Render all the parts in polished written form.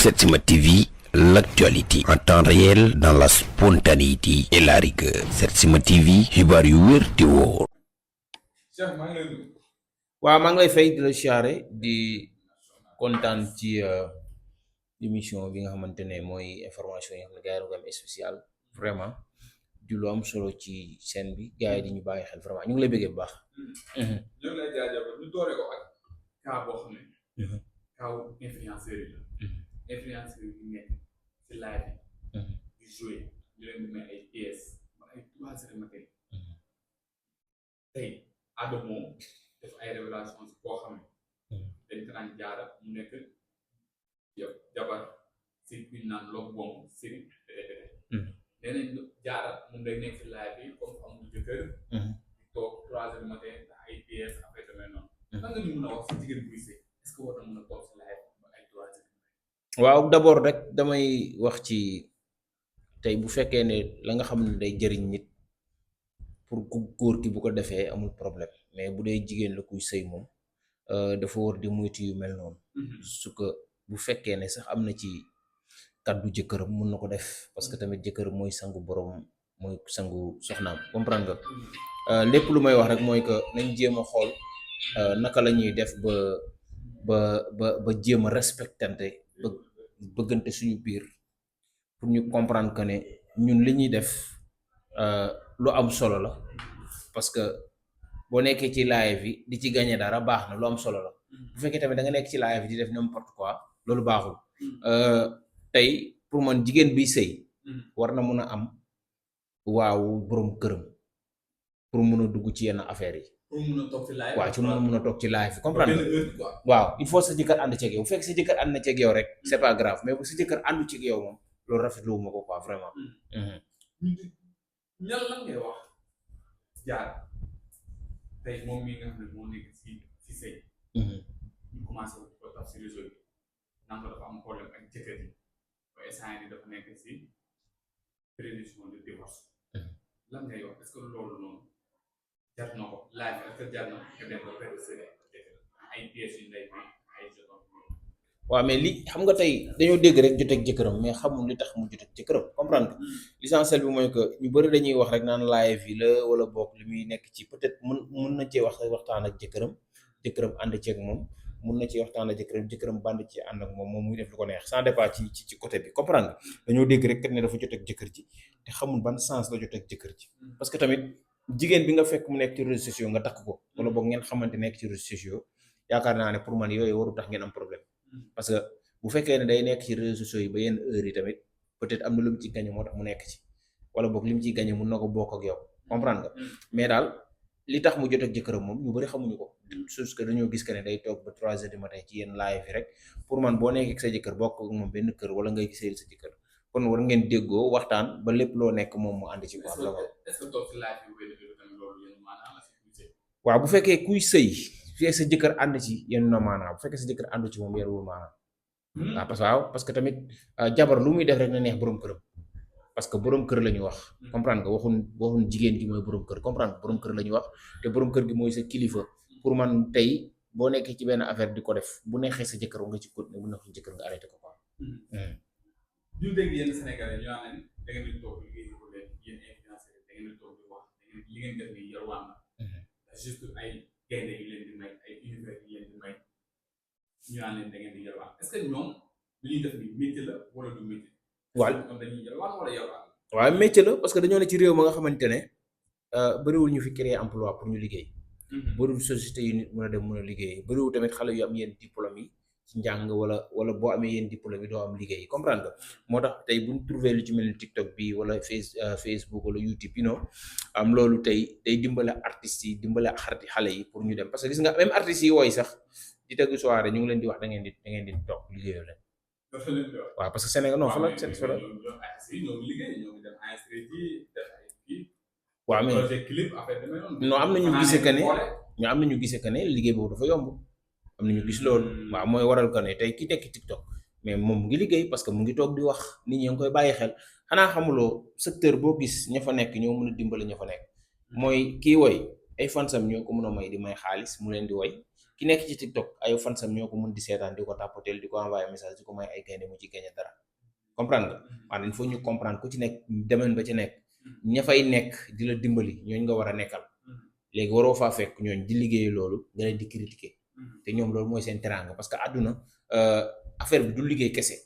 Setsima TV, l'actualité en temps réel dans la spontanéité et la rigueur. Setsima TV, xibaar yu wér te wóor. Cheikh maa ngi lay nuyu. waaw maa ngi lay fay di la siyaare di kontaan ci émission bi nga xamante ne mooy information yi nga xam ne gars yi am spécial vraiment di lu am solo ci scène bi gars yi di ñu bàyyi xel vraiment ñu ngi lay bëggee bu baax. ñu ngi lay jaajëfal ñu doore ko ak cas boo xam ne. cas influenceur yi la. influenceur yi nekk ci live bi. di joué di leen di may ay pièces ba ay 3 heures matin. tey Adamo def ay révélation si koo xam ne. dañ ko naan jaara mu nekk jabar si kuñ naan log bom série télé. nee nañ jaara moom day nekk si live bi comme amul jëkkër. di toog 3 heures matin ay pièces affaire demee noonu. lan nga ñu mën a wax si jigéen buy sëy est-ce que war na mën a toog si live ba ay 3 heures. waaw d'abord rek damay wax ci tey bu fekkee ne la nga xam ne day jëriñ nit pour ku góor ki bu ko defee amul problème mais bu dee jigéen la kuy sëy moom dafa war di moytu yu mel noonu. su ko bu fekkee ne sax am na ci kàddu jëkkëram mun na ko def parce que tamit jëkkëram mooy sangu borom mooy sangu soxnaam comprendre nga lépp lu may wax rek mooy que nañ jéem a xool naka la ñuy def ba jéem a respectante bëggante suñu biir pour ñu comprendre que ne ñun li ñuy def lu am solo la parce que boo nekkee ci live yi di ci gagné dara baax na lu am solo la bu fekkee tamit da nga nekk ci live di def n'importe quoi loolu baaxul tey pour man jigéen biy sëy war na mun a am waaw borom këram pour mun a dugg ci yenn affaires yi. pour mun a toog ci live. waaw ci mun a toog ci live comprendre quoi. waaw il faut sa jëkkër ànd ceeg yow bu fekk sa jëkkër ànd na ceeg yow rek c'est pas grave mais bu sa jëkkër àndu ceeg yow moom loolu rafetlu wu ma ko quoi vraiment. ñan lan ngay wax jaar tey moom mii nga xam ne moo nekk si sëy ñu commencé ko taf si réseau yi naan ko dafa am problème ak jëkkër yi ba instant yi dafa nekk si prévision de divorce lan ngay wax est-ce que loolu noonu jar na ko laaj est-ce que jar na nga dem ba perdre sa jëkkër ay pièces yu lay may ay jetons. waaw mais li xam nga tey dañoo dégg rek joteeg jëkkëram mais xamul li tax mu joteeg jëkkëram comprendre l'essentiel bi mooy que ñu bëri dañuy wax rek naan live yi la wala bokk li muy nekk ci peut-être mun na cee waxtaan ak jëkkëram ànd ceeg moom mun na ci waxtaan ak jëkkëram band ci ànd ak moom muy def lu ko neex sans départ ci côté bi comprendre dañoo dégg rek kat ne dafa joteeg jëkkër ji te xamul ban sens la joteeg jëkkër ji parce que tamit jigéen bi nga fekk mu nekk ci réseaux sociaux nga takk ko wala boog ngeen xamante nekk ci réseaux sociaux yaakaar naa ne pour man yooyu waru tax ngeen am problème parce que bu fekkee ne day nekk ci réseaux sociaux yi ba yenn heures yi tamit peut-être am na lu mu ci gagné moo tax mu nekk ci wala boog li mu ciy gagné mun na ko bokk ak yow comprendre nga mais daal li tax mu jot ak jëkkëram moom ñu bari xamuñu ko chose que dañoo gis que ne day toog ba 3 heures du matin ci yenn live yi rek pour man boo nekkee ak sa jëkkër bokk ak moom benn kër wala ngay gisee sa jëkkër kon war ngeen déggoo waxtaan ba lépp loo nekk moom mu ànd ci quoi. est-ce que toog si live yi wéy tamit loolu yéen maanaam la si waaw bu fekkee kuy sëy fii sa jëkkër ànd ci yenn na maanaam bu fekkee sa jëkkër àndu ci moom yenn maanaam waaw parce que tamit jabar lu muy def rek na neex borom këram parce que borom kër la ñu wax comprendre nga waxun jigéen gi mooy borom kër comprendre nga borom kër la ñu wax te borom kër gi mooy sa kilifa pour man tey boo nekkee ci benn affaire di ko def bu neexee sa jëkkër nga ci continuer bu neexee sa jëkkër nga arrêté ko quoi. ñu dégg yenn Sénégalais ñu naan da ngeen di toog liggéey ko leen yéen influenceurs da ngeen di toog di wax li ngeen def ni yalwaan la juste ay gaynde yi leen di may ay univers yi leen di may ñu naan leen da ngeen di yalwaan est-ce que ñoom li ñuy def ni métier la wala du métier. waaw ñoom dañuy yalwaan wala yalwaan. waaw métier la parce que dañoo ne ci réew ma nga xamante ne bëriwul ñu fi créer emploi pour ñu liggéey. bëriwul société yu nit mën a dem mën a liggéey bëriwul tamit xale yu am yenn diplôme yi ci njàng wala boo amee yenn diplôme yi doo am liggéey comprendre nga moo tax tey bu ñu trouvé lu ci mel ni TikTok bi wala Facebook wala YouTube yi am loolu tey day dimbale artistes yi dimbale xale yi pour ñu dem parce que gis nga même artistes yi wooy sax di tëgg soirée ñu ngi leen di wax da ngeen di toog liggéeyoo leen. waaw parce que Sénégal non fa la seen fa la. waaw mais non am na ñu gisee que ne liggéey boobu dafa yomb am na ñu gis loolu waaw mooy waral que ne tey ki tekki TikTok mais moom mu ngi liggéey parce que mu ngi toog di wax nit ñi ngi koy bàyyi xel xanaa xamuloo secteur boo gis ña fa nekk ñoo mën a dimbali ña fa nekk mooy kii woy ay fansam ñoo ko mën a may di may xaalis mu leen di woy ki nekk ci TikTok ay fansam ñoo ko mën di seetaan di ko tàppateel di ko envoyé message di ko may ay gaynde mu ci gagné dara comprendre nga maanaam il faut ñu comprendre ku ci nekk domaine ba ci nekk ña fay nekk di la dimbali ñooñ nga war a nekkal léegi waroo faa fekk ñooñ di liggéey loolu nga leen di critiquer te ñoom loolu mooy seen teraanga parce que àdduna affaire bi du liggéey kese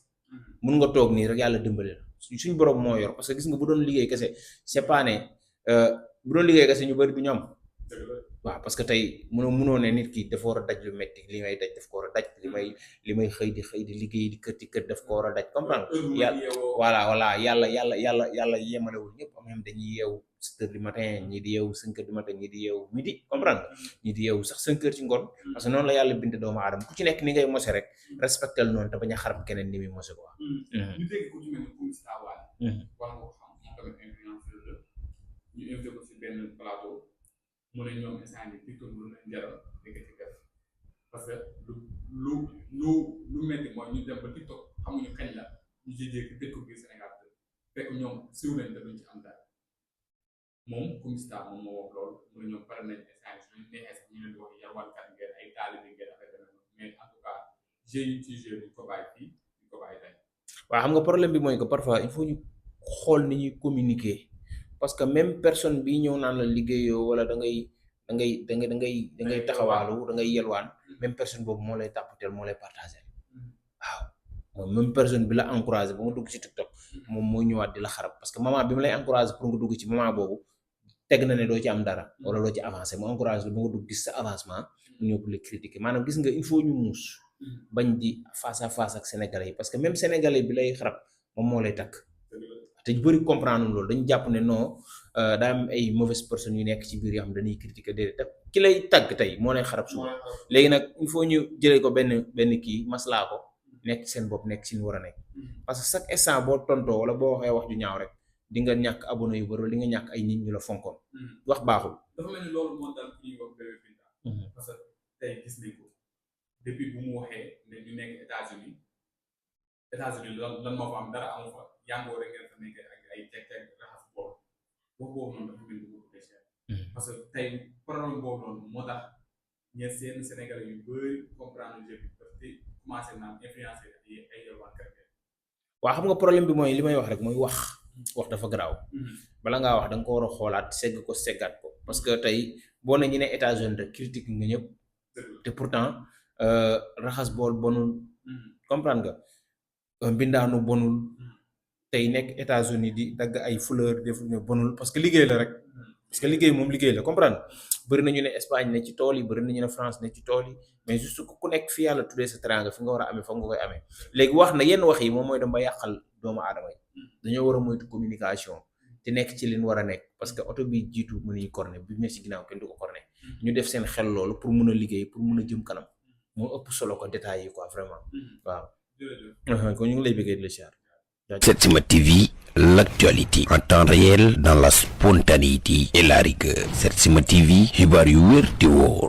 mun nga toog nii rek yàlla dimbali la suñ borom moo yor parce que gis nga bu doon liggéey kese c'est pas ne bu doon liggéey kese ñu bëri du ñu am waaw parce que tey mënoo ne nit ki dafa war a daj lu metti li may daj daf ko war a daj li may xëy di liggéey di kër daf ko war a daj comprendre yàlla yàlla yemalewul ñëpp am même dañuy yeewu 7 heures du matin ñii di yeewu 5 heures du matin ñii di yeewu midi comprendre ñii di yeewu sax 5 heures ci ngoon parce que noonu la yàlla binde doomu aadama ku ci nekk ni ngay mose rek respectel noonu te bañ a xarab keneen ni muy mose quoi ñu dégg ku ci mel ni Coumista Wally war nga ko xam moom tamit influenceur la ñu invité ko si benn plateau mu ne ñoom instant yi TikTok lu leen jaral dëgg ci def parce que lu metti mooy ñu dem ba TikTok xamuñu kañ la ñu ci jékki dëkk biir Sénégal fekk ñoom siw nañ te duñ ci am dara moom Coumista moom moo wax loolu mu ne ñoom pare nañ instant yi suñu neexee sax ñu leen di wax yarwalkat ngeen ay taalibe ngeen affaire demee mais en tout cas jeu yi ci jeu duñ ko bàyyi fii duñ ko bàyyi tey waaw xam nga problème bi mooy que parfois il faut ñu xool ni ñuy communiquer parce que même personne bi ñëw naan la liggéeyoo wala da ngay taxawaalu da ngay yelwaan même personne boobu moo lay tàppateel moo lay partagé waaw moom même personne bi la encouragé ba nga dugg ci TikTok moom mooy ñëwaat di la xarab parce que moment bi mu lay encouragé pour nga dugg ci moment boobu teg na ne doo ci am dara wala doo ci avancé mu encouragé ba nga dugg gis sa avancement mu ñëw pour le critiquer maanaam gis nga il faut ñu muus bañ di face à face ak sénégalais yi parce que même sénégalais bi lay xarab moom moo lay takk te ñu bëri comprendre loolu dañu jàpp ne non daa am ay mauvaises personnes yu nekk ci biir yoo xam dañuy critiquer déedéet te ki lay tagg tey moo lay xarab suba léegi nag il faut ñu jëlee ko benn kii maslaa ko nekk seen bopp nekk si ñu war a nekk parce que chaque instant boo tontoo wala boo waxee wax ju ñaaw rek di nga ñàkk abonné yu bëri wala di nga ñàkk ay nit ñu la fonkoon wax baaxul. dafa mel ni loolu moo dal fi ñuy wax Bébé Binta parce que tey gis nañ ko depuis bu mu waxee ne ñu nekk États-Unis lan moo fa am dara amu fa yàngoo rek ngeen fa nekk ak ay teg raxas boobu wax boobu noonu dafa mel ni ko cher parce que tey problème boobu noonu moo tax ñeen seen Sénégalais yu bëri comprendre jeu bi parce que commencé naan influencer ay yelwaankat waaw xam nga problème bi mooy li may wax rek mooy wax dafa garaaw bala ngaa wax da nga ko war a xoolaat segg ko seggaat ko parce que tey boo ne ñu ne États-Unis rek critique nga ñëpp te pourtant raxas bool bonul comprendre nga mbindaanu bonul tey nekk États-Unis di dagg ay fleur def ne bonul parce que liggéey la rek parce que liggéey moom liggéey la comprendre bëri nañu ne Espagne ne ci tool yi bëri nañu ne France ne ci tool yi mais juste ku nekk fi yàlla tuddee sa teranga fi nga war a amee foog nga koy amee léegi wax na yenn wax yi moom mooy dem ba yàqal doomu aadama yi dañoo war a moytu communication te nekk ci leen war a nekk parce que oto bi jiitu mënuñu corné bi ne ci ginnaaw kenn du ko corné ñu def seen xel loolu pour mun a liggéey pour mun a jëm kanam moo ëpp solo ko détails yi quoi vraiment waaw kon ñu ngi lay bëggee di la siyaar. Setsima TV, l'actualité en temps réel dans la spontanéité et la rigueur. Setsima TV, xibaar yu wér te wóor.